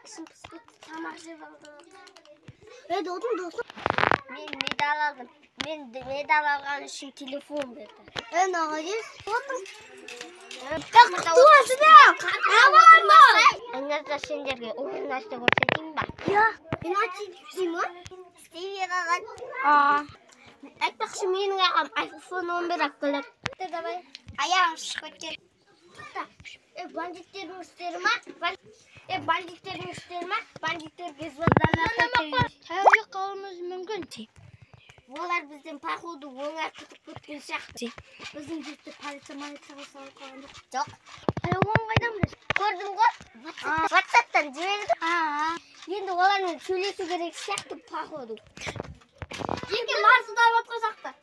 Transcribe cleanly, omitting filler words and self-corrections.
Ішім пысып кетті, тамақ жеп алдық. Е, досым, досым. Мен медаль алдым. Мен медаль алған үшін телефон берді. Е, молодец. Айназда, сендерге ұлы нәрсе көрсетейін ба? Иә. Мен айтайын ба? Істей қалған. Айтпақшы, менің ағам iPhone 11 алып келеді. Давай. Аяғым шығып кеткен. Тоқта. Е, бандиттердің істері ма? Е, бандиттердің істері ма? Бандиттерге звондап. Таяқ қалуымыз мүмкін. Олар бізден, походу, оңай құтып кеткен сияқты. Біздің жігіттер полиция малицияға салып қалған жоқ. Жоқ. Оны қайдан білесің? Көрдім ғой. WhatsApp'тан жіберді. Енді олармен сөйлесу керек сияқты, походу. Жеке марсылдап жатқан жақта.